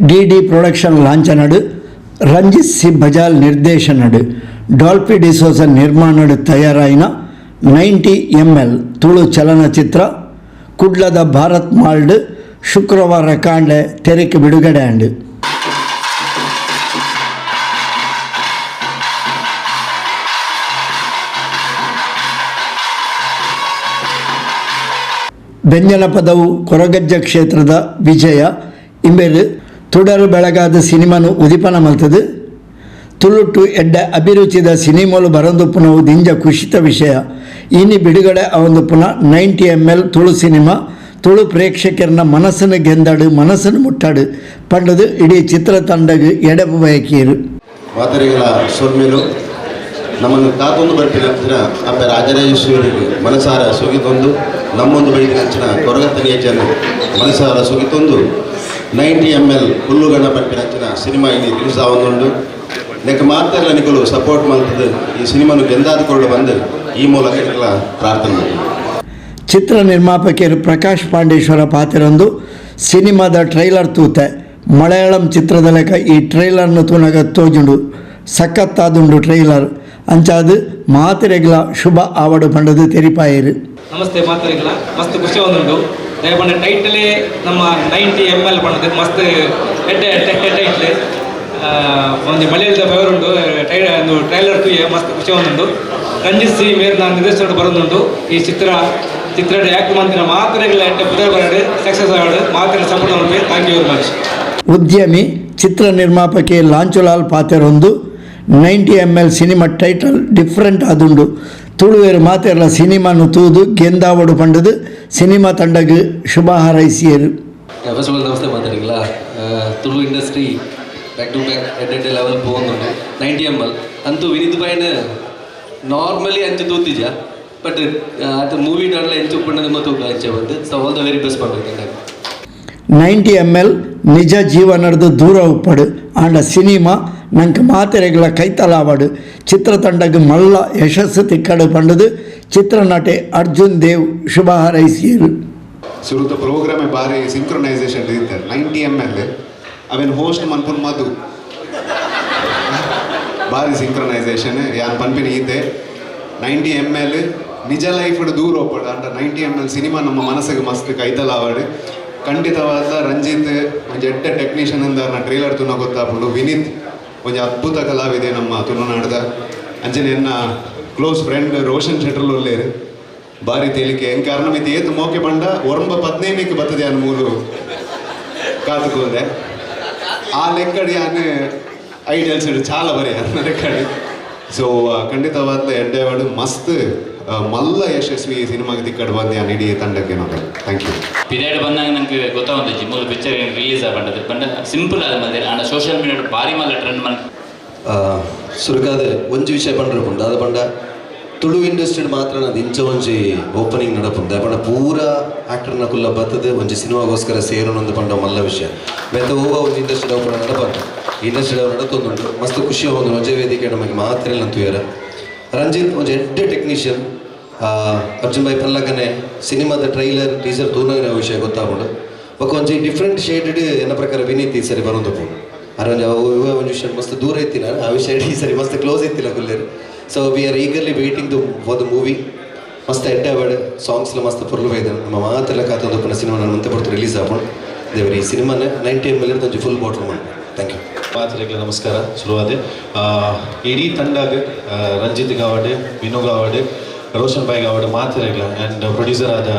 D production ಲಾಂಛನಡು Ranjith C Bajal ನಿರ್ದೇಶನಡು ಡಾಲ್ಫಿ ಡಿಸೋಜ ನಿರ್ಮಾಣಡು ತಯಾರಾಯಿನ 90 ಎಂಎಲ್ ತುಳು ಚಲನಚಿತ್ರ ಕುಡ್ಲದ ಭಾರತ್ ಮಾಲ್ಡ್ ಶುಕ್ರವಾರ ಕಾಂಡೆ ತೆರೆಕ್ ಬಿಡುಗಡೆ ಆಂಡ್. ಬೆಂಜನ ಪದವು ಕೊರಗಜ್ಜ ಕ್ಷೇತ್ರದ ವಿಜಯ ಇಂಬೆರು ತುಡರು ಬೆಳಗಾದ ಸಿನಿಮಾನು ಉದಿಪನ ಮಲ್ತದು. ತುಳುಟು ಎಡ್ಡ ಅಭಿರುಚಿದ ಸಿನಿಮಾಲು ಬರಂದುಪ್ಪುನವು ದಿಂಜ ಖುಷಿತ ವಿಷಯ. ಇನಿ ಬಿಡುಗಡೆ ಅವಂದುಪ್ಪುನ 90 ಎಂಎಲ್ ತುಳು ಸಿನಿಮಾ ತುಳು ಪ್ರೇಕ್ಷಕರನ್ನ ಮನಸ್ಸನ್ನು ಗೆಂದಾಡು ಮನಸ್ಸನ್ನು ಮುಟ್ಟಾಡು ಪಂಡದು ಇಡೀ ಚಿತ್ರತಂಡಗು ಎಡಪು ಬಯಕೀರು. ಮಾತರಿಗಳ ಸೊಲ್ಮೆಲು ನಮ್ಮನ್ನು ಕಾತೊಂದು ಬರ್ಪಿನ ಅಪ್ಪ ರಾಜರಾಜೇಶ್ವರಿಗೆ ಮನಸಾರ ಸುಗಿತೊಂದು ನಮ್ಮೊಂದು ಬೈದಿನ ಅಂಚಿನ ಕೊರಗತ್ತನಿಯ ಜನ ಮನಸಾರ ಸುಗಿತೊಂದು 90 ಎಂಎಲ್ ಹುಲ್ಲುಗಣ ಪಂಪಿನ ಅಂಚಿನ ಸಿನಿಮಾ ಇಲ್ಲಿ ರಿಲೀಸ್ ಆವೊಂದುಂಡು. ನೆಕ್ ಮಾತೆರ್ಲ ನಿಕುಲು ಸಪೋರ್ಟ್ ಮಲ್ತದು ಈ ಸಿನಿಮಾನು ಗೆಂದಾದುಕೊಂಡು ಬಂದು ಈ ಮೂಲಕ ನಿಕಲ ಪ್ರಾರ್ಥನೆ ಮಾಡ್ತೀನಿ. ಚಿತ್ರ ನಿರ್ಮಾಪಕರು ಪ್ರಕಾಶ್ ಪಾಂಡೇಶ್ವರ ಪಾತಿರಂದು ಸಿನಿಮಾದ ಟ್ರೈಲರ್ ತೂತೆ ಮಲಯಾಳಂ ಚಿತ್ರದ ಲೆಕ್ಕ ಈ ಟ್ರೈಲರ್ನು ತೂನಗ ತೋಜುಂಡು ಸಖತ್ತಾದುಂಡು ಟ್ರೈಲರ್ ಅಂಚಾದು ಮಾತೆರೆಗ್ಲ ಶುಭ ಆವಡು ಪಂಡದು ತೆರಿಪಾಯರು. ನಮಸ್ತೆ ಮಾತರಿಗಳ, ಮಸ್ತ್ ಖುಷಿ ಒಂದುಂಡು. ದಯಪಂಡ ಟೈಟಲೇ ನಮ್ಮ 90 ಎಮ್ ಎಲ್ ಪಂಡದು ಮಸ್ತ್ ಎಡ್ಡೆ ಟೈಟ್ಲ್. ಒಂದು ಮಲಯಾಳದ ಫೇವರ್ ಉಂಡು. ಒಂದು ಟ್ರೈಲರ್ ತೂಯೆ ಮಸ್ತ್ ಖುಷಿ ಒಂದುಂಡು. ರಂಜಿತ್ ಸಿ ಮೇರ್ ನಾನು ನಿರ್ದೇಶನ ಬರೋದುಂಟು. ಈ ಚಿತ್ರ ಯಾಕೆ ಮಂತಿನ ಮಾತ್ರೆಗಳ ಎಡ್ಡೆ ಪುದರ್ ಬರಡು ಸಕ್ಸಸ್ ಆವಡು ಮಾತ್ರೆ ಸಪೋರ್ಟ್ ಮಾಡ್ಬೇಕು. Thank you very much. ಉದ್ಯಮಿ ಚಿತ್ರ ನಿರ್ಮಾಪಕಿ ಲಾಂಚುಲಾಲ್ ಪಾತೆರೊಂದು 90 ಎಂಎಲ್ ಸಿನಿಮಾ ಟೈಟಲ್ ಡಿಫ್ರೆಂಟ್ ಆದುಂಡು. ತುಳುವೇರು ಮಾತೆರ್ಲ ಸಿನಿಮಾನು ತೂದು ಗೆಂದಾವಡು ಪಂಡದು ಸಿನಿಮಾ ತಂಡಗ್ ಶುಭ ಹಾರೈಸಿಯರು. ಫಸ್ಟ್ ಆಫ್ ಆಲ್ ನಮಸ್ತೆ ಮಾತಾಡಿங்களಾ. Tulu industry back to back ಎಡ್ಡೆ ಲೆವೆಲ್ ಪೋವೊಂದುಂಡು. 90 ಎಮ್ ಎಲ್ ಅಂತೂ ವಿನೀತ್ ಬಾಯ್ನ ನಾರ್ಮಲಿ ಅಂಚ ತೂತಿಜ, ಬಟ್ ಆತ ಮೂವಿ ಡಾನ್ಲ ಎಂಚ ಉಪ್ಪುಂಡ ತೂಕ ಅಂಚ ಬಂದು. So all the very best ಪನ್ಪೆ ತಂಡಗ್. 90 ಎಂಎಲ್ ನಿಜ ಜೀವನದ ದೂರ ಉಪ್ಪಡು ಆಂಡ ಸಿನಿಮಾ ನಂಗೆ ಮಾತೆರೆಗಳ ಕೈತಲಾವಡು ಚಿತ್ರತಂಡಗ್ ಮಲ್ಲ ಯಶಸ್ಸು ತಿಕ್ಕಡು ಪಂಡದು ಚಿತ್ರನಟೆ ಅರ್ಜುನ್ ದೇವ್ ಶುಭ ಹಾರೈಸಿಯರು. ಸುರುತ ಪ್ರೋಗ್ರಾಮೇ ಬಾರಿ ಸಿಂಕ್ರೊನೈಸೇಷನ್ ಇತ್ತಾರೆ. 90 ಎಮ್ ಎಲ್ ಅವೇನು ಹೋಸ್ಟ್ ಮನ್ಪುನ್ ಮಧು ಬಾರಿ ಸಿಂಕ್ರೊನೈಸೇಷನ್. ಯಾನ್ ಪನ್ಪಿನ ಈತೆ, 90 ಎಮ್ ಎಲ್ ನಿಜ ಲೈಫ್ ದೂರ ಒಪ್ಪಡು ಅಂಡ 90 ಎಮ್ ಎಲ್ ಸಿನಿಮಾ ನಮ್ಮ ಮನಸ್ಸಿಗೆ ಮಸ್ತ್ ಕೈತಲಾವಡು. ಖಂಡಿತವಾದ ರಂಜಿತ್ ಒಂಜಿ ಎಡ್ಡೆ ಟೆಕ್ನಿಷಿಯನ್ ಅಂದ ಟ್ರೈಲರ್ ತೂನ ಗೊತ್ತಾಪುಂಡು. ವಿನೀತ್ ಒಂಜಿ ಅದ್ಭುತ ಕಲಾವಿದೆ ನಮ್ಮ ತುಳುನಾಡ್ದ. ಅಂಚನೆ ಎನ್ನ ಕ್ಲೋಸ್ ಫ್ರೆಂಡ್ ರೋಷನ್ ಶೆಟ್ರಲ್ ಉಲ್ಲೇರು, ಬಾರಿ ತೇಲಿಕೆ. ಎಂಕ್ ಕಾರಣ ಮಿತಿ ಏತ್ ಮೋಕೆ ಪಂಡ ಒರಂಬ 15ಕ್ಕೆ ಬರ್ತದೆ ಅನ್ ಮೂಲು ಕಾತುಕೋದೆ. ಆ ಲೆಕ್ಕಡಿ ಯಾನ್ ಐಡಿಯಲ್ಸ್ ಚಾಲ ಬರಿ ಅನ್ನ ಲೆಕ್ಕಡಿ. ಸೊ ಖಂಡಿತವಾದ ಎಡ್ಡೆವಾಡು ಮಸ್ತ್ ಮಲ್ಲ ಯಶಸ್ವಿ ಸಿನಿಮಾಗೆ ತಿಕ್ಕಡ್ ಬಂದು ಯಾನ್ ಇಡೀ ತಂಡಕ್ಕೆ ನೋಡಿ. Thank you. Period ಬಂದಾಗ ನಂಗೆ ಗೊತ್ತಾಗೊಂದಿಜ್ಜಿ ಮೂಲ ಪಿಕ್ಚರ್ ರಿಲೀಸ್ ಆಪಂಡದು ಪಂಡ ಸಿಂಪಲ್ ಆದ ಮಲ್ದೇರ್ ಆಂಡ ಸೋಷಿಯಲ್ ಮೀಡಿಯಾ ಭಾರಿ ಮಲ್ಲ ಟ್ರೆಂಡ್ ಮಲ್ ಸುರುಕಾದ ಒಂಜಿ ವಿಷಯ ಪಂಡ್ರೆ ಪುಂಡು ದಾದ ಪಂಡ ತುಳು ಇಂಡಸ್ಟ್ರಿ ಮಾತ್ರ ನಂದು ಇಂಚ ಒಂಜಿ ಓಪನಿಂಗ್ ನಡಪುಂಡು. ಪಂಡ ಪೂರ ಆಕ್ಟರ್ನ ಕುಲ್ಲ ಬತ್ತದ ಒಂಜಿ ಸಿನಿಮಾಗೋಸ್ಕರ ಸೇರೋನೊಂದು ಪಂಡ ಮಲ್ಲ ವಿಷಯ. ಬೇತೆ ಓವ ಒಂಜಿ ಇಂಡಸ್ಟ್ರಿ ಓಪನ್ ನಡಪಂಡು ಇಂಡಸ್ಟ್ರಿ ನಡತೊಂದುಂಡು. ಮಸ್ತ್ ಖುಷಿ ಒಂದು ಒಂಜೆ ವೇದಿಕೆ ನಮಗೆ ಮಾತ್ರ ತೂಯರ. ರಂಜಿತ್ ಒಂಜಿ ಎಡ್ಡೆ ಟೆಕ್ನಿಷಿಯನ್. ಅರ್ಜುನ್ ಭಾಯ್ ಪನ್ಲಕನೆ ಸಿನಿಮಾದ ಟ್ರೈಲರ್ ಟೀಸರ್ ತೂನಗನೆ ವಿಷಯ ಗೊತ್ತಾಪುಂಡು. ಬೊಕ ಒಂಜಿ ಡಿಫ್ರೆಂಟ್ ಶೇಡೆಡ್ ಎನ್ನ ಪ್ರಕಾರ ವಿನೀತ್ ಈ ಸರಿ ಬರೋದು. ಅರೆ ಒಂಜಿ ಅವು ಇವ ಒಂಜಿ ವಿಷಯ ಮಸ್ತ್ ದೂರ ಇತ್ತಿನ ಆ ವಿಷಯ ಈ ಸರಿ ಮಸ್ತ್ close ಇತ್ತಿಲ್ಲ ಕುಲ್ಲೇರು. So we are eagerly waiting the for the movie. ಮಸ್ತ್ ಎಡ್ಡೆ ಬೇಡ ಸಾಂಗ್ಸ್ ಮಸ್ತ್ ಪೊರ್ಲು ಬೈದ. ನಮ್ಮ ಮಾತೆಲ್ಲ ಕಾತೊಂದು ಸಿನಿಮಾ ನಾನು ಮುಂತೆ ಪೊರ್ತು ರಿಲೀಸ್ ಆಪುಂಡು. ದೇವರಿ ಈ ಸಿನಿಮಾನೆ 90 ಎಮ್ ಎಲ್ ಒಂಜಿ ಫುಲ್ ಬಾಟ್ಲ್ ಮಾಡಿ. Thank you. ಪಾತ್ರೆಗಳ ನಮಸ್ಕಾರ. ಶುರುವಾದೆ ಇಡೀ ತಂಡಗ್, ರಂಜಿತ್ ಗಾವಡ್, ವಿನೋ ಗಾವಡ್, ರೋಷನ್ ಬಾಯ್ ಗಾವಡ್ ಮಾತೆರೆಗ್ಲ ಆ್ಯಂಡ್ ಪ್ರೊಡ್ಯೂಸರ್ ಆದ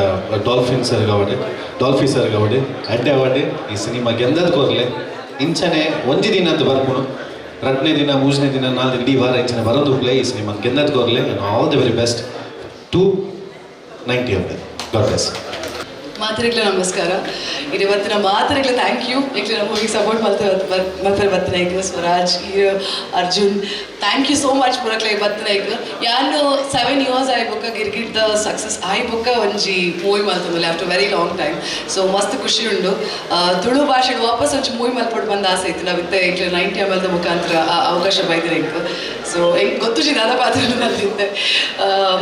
ಡಾಲ್ಫಿನ್ ಸರ್ ಗಾವಡ್, ಡಾಲ್ಫಿ ಸರ್ ಗಾವಡ್ ಅಡ್ಡೆ ಅವಾರ್ಡ್. ಈ ಸಿನಿಮಾ ಗೆಂದದ್ ಕೊರ್ಲೆ. ಇಂಚನೆ ಒಂಜಿ ದಿನ ಅಂತ ಬರ್ಪುನು, ರಡ್ನೇ ದಿನ, ಮೂರನೇ ದಿನ, ನಾಲ್ಕು ದಿನ, ಇಡೀ ವಾರ ಇಂಚನೆ ಬರೋದು ಪ್ಲೇ. ಈ ಸಿನಿಮಾ ಗೆಂದದ್ ಕೊರ್ಲೆ. All the very best to 90 M. God bless. ಮಾತರಿಗ್ಲ ನಮಸ್ಕಾರ. ಇದು ಇವತ್ತಿನ ಮಾತರಿಗ್ಲ thank you. ಯಾಕಂದ್ರೆ ಮೂವಿಗೆ ಸಪೋರ್ಟ್ ಮಾಡ್ತಾರೆ ಮಾಡ್ತಾರೆ ಬತ್ತನಾಯ್ಕ Swaraj, Arjun, thank you so much ಪೂರಕ್ಲೆ ಬತ್ತನಾಯ್ಕ. ಯಾನು 7 ಇಯರ್ಸ್ ಆಯ್ಬೊಕ್ಕ ಗಿರ್ಗಿಟ್ದ ಸಕ್ಸಸ್ ಆಯ್ಬೊಕ್ಕ ಒಂಜಿ movie ಮಲ್ತೊಂದುಲ್ಲೆ after very long time. So ಮಸ್ತ್ ಖುಷಿ ಉಂಡು. ತುಳು ಭಾಷೆಡ್ ವಾಪಸ್ ಒಂಜಿ ಮೂವಿ ಮಲ್ಪೊಡು ಬಂದ ಆಸೆ ಇತ್ತು. ನಾವು ಇತ್ತೆ ಎಂಕ್ಲೆ 90 ಎಮ್ ಎಲ್ದ ಮುಖಾಂತರ ಆ ಅವಕಾಶ ಬೈದಿರ ಎಂಕ್. ಸೊ ಎಂಕ್ ಗೊತ್ತುಜಿ ದಾದ ಪಾತ್ರ ಮಲ್ತಿತ್ತೆ.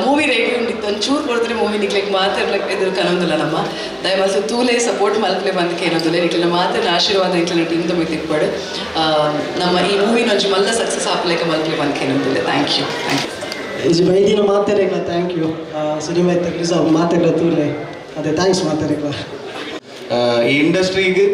ಮೂವಿ ರೆಡಿ ಉಂಡಿತ್ತು. ಒಂಚೂರು ಕೊಡ್ತಾರೆ ಮೂವಿ ನಿಕ್ಲೆಗ್ ಮಾತಾಡ್ಲಕ್ಕೆ ಎದುರು ಕನೊಂದಿಲ್ಲ ನಮ್ಮ. ದಯಮಲ್ತ್ ತೂಲೆ, ಸಪೋರ್ಟ್ ಮಲ್ಪಲೆ ಬಂದ್ ಕೇನೊಂದುಲ್ಲೆ. ನಿಕ್ಲೆನ ಮಾತ್ರ ಆಶೀರ್ವಾದ ನಿಕ್ಲೆನ ಟೀಮ್ ಮಿತ್ತ್ ಇಪ್ಪಡ್. ನಮ್ಮ ಈ ಮೂವಿನ ಒಂಜಿ ಮಲ್ಲ ಸಕ್ಸಸ್ ಆಪಲೆಕ ಮಲ್ಪಲೆ ಬಂದ್ ಕೇನೊಂದುಲ್ಲೆ. Thank you, thank you. ಇಜಿ ಬೈದಿನ ಮಾತೆರೆಗ್ಲ thank you. Cinema ಇತ್ತ ರಿಲೀಸ್ ಮಾತೆರ್ಲ ತೂಲೆ. ಅದೇ, thanks ಮಾತೆರೆಗ್ಲ. ಈ ಇಂಡಸ್ಟ್ರಿಗೆ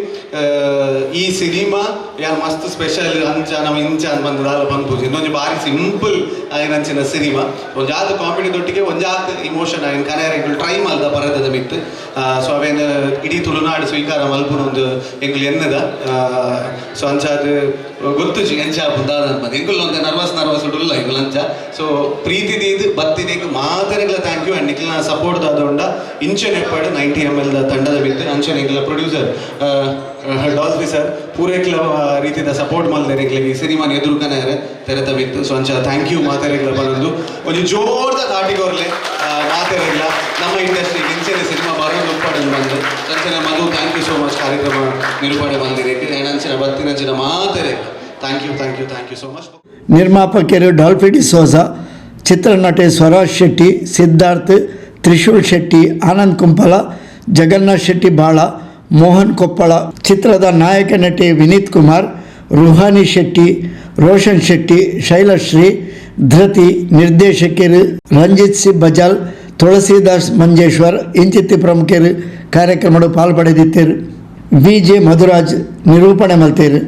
ಈ ಸಿನಿಮಾ ಯಾನ್ ಮಸ್ತ್ ಸ್ಪೆಷಲ್ ಅಂಚ ನಮ್ಮ ಇಂಚ ಅಂತ ಬಂದು ದಾಲ ಪನ್ಪುಜಿ. ಇನ್ನೊಂದು ಬಾರಿ ಸಿಂಪಲ್ ಆಯಿನಂಚಿನ ಸಿನಿಮಾ. ಒಂಜಾತ್ ಕಾಮಿಡಿ ದೊಟ್ಟಿಗೆ ಒಂಜಾತ್ ಇಮೋಷನ್ ಆಯಿನ ಕನೆಯರ ಎಂಕುಲು ಟ್ರೈ ಮಲ್ದ ಪರದದ ಮಿತ್ತು. ಸೊ ಅವೇನು ಇಡೀ ತುಳುನಾಡು ಸ್ವೀಕಾರ ಮಲ್ಪುನ ಒಂದು ಎಂಕುಲು ಎನ್ನದ. ಸೊ ಅಂಚಾದ್ ಗೊತ್ತುಜಿ ಎಂಚ ಆಪುಂಡು ದಾದ ಅಂತ. ಎಂಕುಲು ಒಂತೆ ನರ್ವಸ್ ನರ್ವಸ್ ಉಲ್ಲ ಎಂಕುಲು ಅಂಚ. ಸೊ ಪ್ರೀತಿ ದೀದ್ ಬತ್ತಿನೇಕ್ ಮಾತೆರೆಗ್ಲ thank you. And ನಿಕ್ಲೆನ ಸಪೋರ್ಟ್ ದಾದ ಇಂಚೆನೆ ಎಪ್ಪಾಡು 90 ಎಮ್ ಎಲ್ ತಂಡದ ಮಿತ್ತು. ಅಂಚನೆ ಎಂಕ್ಲ ಪ್ರೊಡ್ಯೂಸರ್ ಡಾಲ್ಫಿ ಸರ್ ಪೂರೇಕ್ಲ ರೀತಿದ ಸಪೋರ್ಟ್ ಮಲ್ದೇನೆ ಎಂಕ್ಲೆಗ್ ಈ ಸಿನಿಮಾನ ಎದುರುಕನೇರೆ ತೆರೆತ ಮಿತ್ತು. ಸೊ ಅಂಚ thank you ಮಾತೆರೆಗ್ಲ ಬರೊಂದು. ಒಂಜಿ ಜೋರ್ದ ತಾಟಿಗೋರ್ಲೆ ಮಾತೆರೆಗ್ಲ. ನಮ್ಮ ಇಂಡಸ್ಟ್ರಿ ಇಂಚೆನೆ ಸಿನಿಮಾ ಬರೋದು ಉಪ್ಪಾಡು ಬಂದು. ಅಂಚನೆ ಮಧು, thank you so much ಕಾರ್ಯಕ್ರಮ ನಿರೂಪಣೆ ಬಂದಿರಕ್ಕೆ. ಅಂಚಿನ ಬತ್ತಿನಂಚಿನ ಮಾತೆರೆಗ್ಲ thank you, thank you, thank you so much. ನಿರ್ಮಾಪಕರು ಡಾಲ್ಫಿ ಡಿಸೋಜ, ಚಿತ್ರನಟೆ ಸ್ವರಾಜ್ ಶೆಟ್ಟಿ, ಸಿದ್ಧಾರ್ಥ್, ತ್ರಿಶೂಲ್ ಶೆಟ್ಟಿ, ಆನಂದ್ ಕುಂಪಲ, ಜಗನ್ನಾಥ್ ಶೆಟ್ಟಿ ಬಾಳ, ಮೋಹನ್ ಕೊಪ್ಪಳ, ಚಿತ್ರದ ನಾಯಕ ನಟಿ ವಿನೀತ್ ಕುಮಾರ್, ರುಹಾನಿ ಶೆಟ್ಟಿ, ರೋಷನ್ ಶೆಟ್ಟಿ, ಶೈಲಶ್ರೀ, ಧೃತಿ, ನಿರ್ದೇಶಕರು ರಂಜಿತ್ ಸಿ ಬಜಾಲ್, ತುಳಸಿದಾಸ್ ಮಂಜೇಶ್ವರ್ ಇಂಚಿತ್ತಿ ಪ್ರಮುಖರು ಕಾರ್ಯಕ್ರಮಡು ಪಾಲ್ಪಡೆದಿತ್ತೇರು. ವಿ ಜೆ ಮಧುರಾಜ್ ನಿರೂಪಣೆ ಮಲ್ತೇರು.